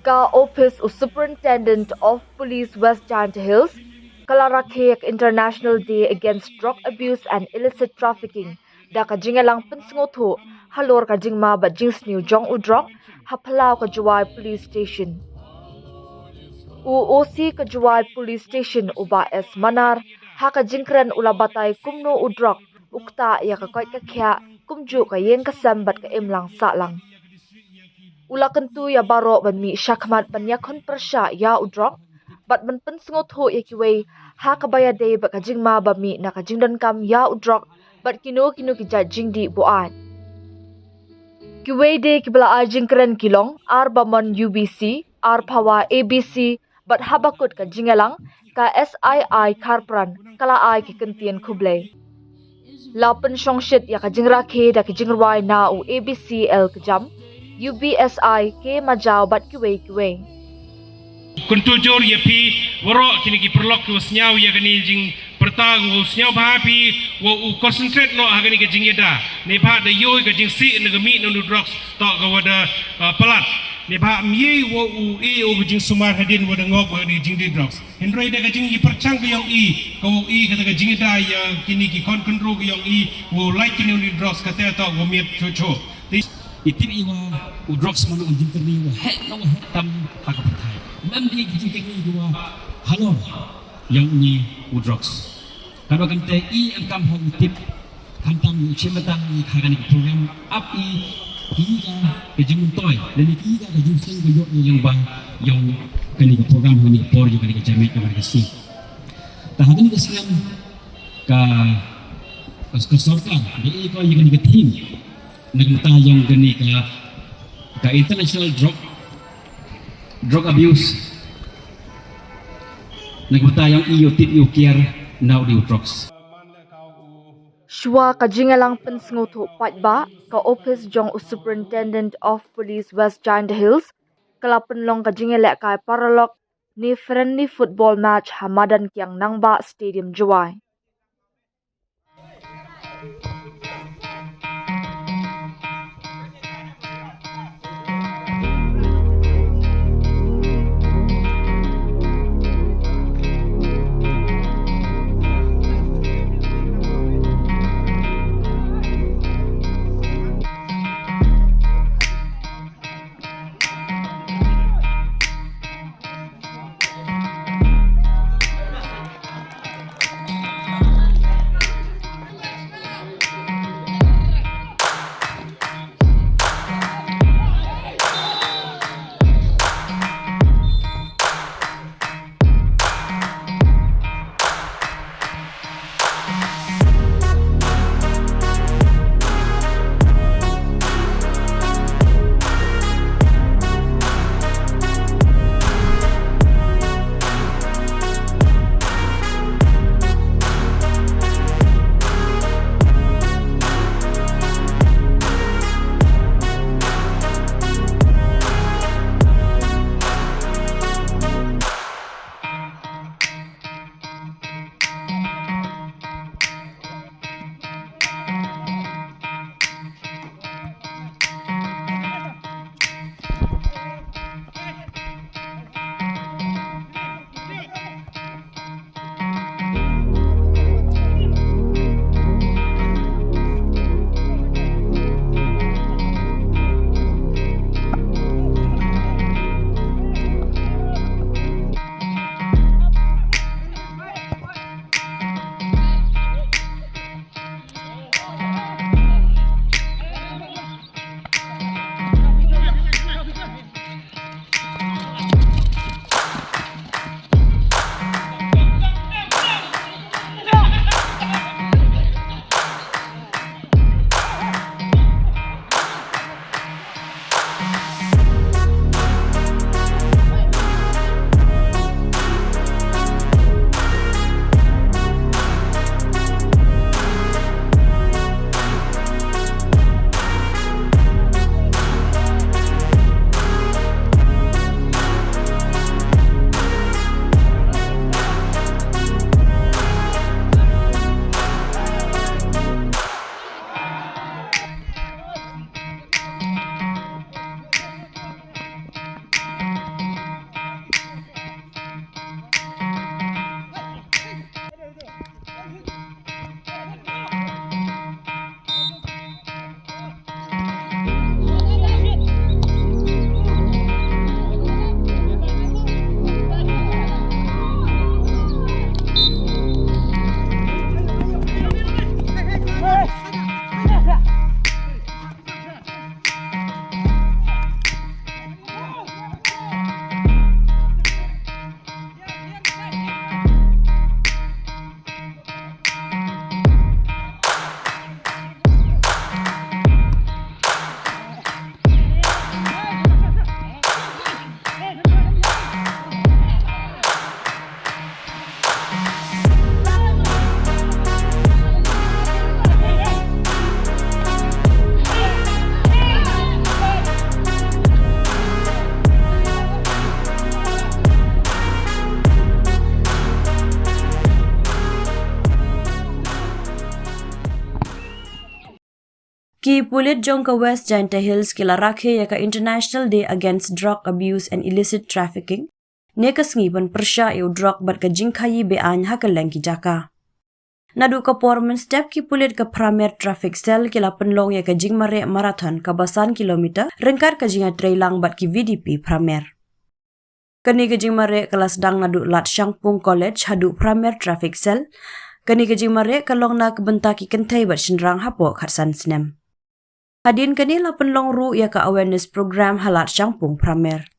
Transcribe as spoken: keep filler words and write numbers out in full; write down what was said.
Ka Office u Superintendent of Police West Jaintia Hills ka la rakhe ïa ka International Day Against Drug Abuse and Illicit Trafficking da ka jingïalang pynsngewthuh halor ka jingma bad jingsniew jong u drok ha phyllaw ka Jowai Police Station. U O C ka Jowai Police Station u Bah S Manar ha ka jingkren u la batai kumno u drok u ktah ïa ka koit ka khiah kumjuh ka ïing ka sem bad ka imlang sahlang. U la kyntu ïa baroh ban mih shakhmat ban ïakhun pyrshah ïa u drok bad ban pynsngewthuh ïa kiwei ha kaba ïadei bad ka jingma ba mih na ka jingdonkam ïa u drok bad kino kino ki jait jingdih buaid. Kiwei de kiba la ai jingkren ki long Ar Bamon U B C, Ar Phawa A B C, bad haba kut ka jingïalang ka S I I Kharpran ka la ai ki kyntien khublei. La pynshongshit ïa ka jingrakhe da ka jingrwai na u A B C L Kjam, U B S I K Majaw bad kiwei kiwei. Kyntu jur ïa phi waroh kine ki paralok kiwa sñiaw ïa kane jingpyrta, u sñiawbha phi wa u concentrate noh ha kane ka jingïada. Neibhah da ïoh ka jingsih na ka mih na u drugs toh ka wa da, ah, palat. Neibhah ym ye wa u e o ka jingsumar hadien wa da ngop wa kane ka jingdih drugs. Hynrei da ka jingïapyrchang ka yong i, ka wa u e kata ka jingïada ïa kine ki khon khynroo ka yong i, wa u lait kine u dih drugs kata toh wa miat choh choh. Te i tip i wa u drugs mano u jingkyrni wa heh na wa heh tam ha ka pyrthai. Ym em de ki jingkyrni ki wa halor yong uni u drugs. Katba kamte i em kam ha u tip, khamtam u chim bata i ha kane ka program ap i ki ka ka jingmyntoi lane ki ka ka jingsneng ka yoh i lyngba yong kane ka program ha kane ka por yong kane ka jingmih yong kane ka sngi. Ta ha kane ka snem ka ka sorkar da i ko yong kane ka theme na ka bynta yong kane ka ka international drug drug abuse na ka bynta yong i u tip i u kiar na u dih u drugs. Shuwa ka jingïalang pynsngewthuh paidbah ka ophis jong u Superintendent of Police West Jaintia Hills ka la pynlong ka jingïalehkai paralok ne friendly football match ha madan Kiang Nangbah Stadium Jowai. Ki pulit jong ka West Jaintia Hills ki la rakhe ïa ka International Day Against Drug Abuse and Illicit Trafficking ne ka sngi ban pyrshah ïa u drok bad ka jingkhaïi be-aiñ ha kylleng ki jaka. Naduh ka por mynstep ki pulit ka Pramer Traffic Cell ki la pynlong ïa ka jingmareh marathon kaba san kilometer ryngkat ka jingïatreilang bad ki VDP Pramer. Kane ka jingmareh ka la sdang naduh Ladshangpung College haduh Pramer Traffic Cell. Kane ka jingmareh ka long na ka bynta ki kynthei bad shynrang hapoh khatsan snem. Hadien kane la pynlong ruh ïa ka awareness program ha Ladshangpung Pramer.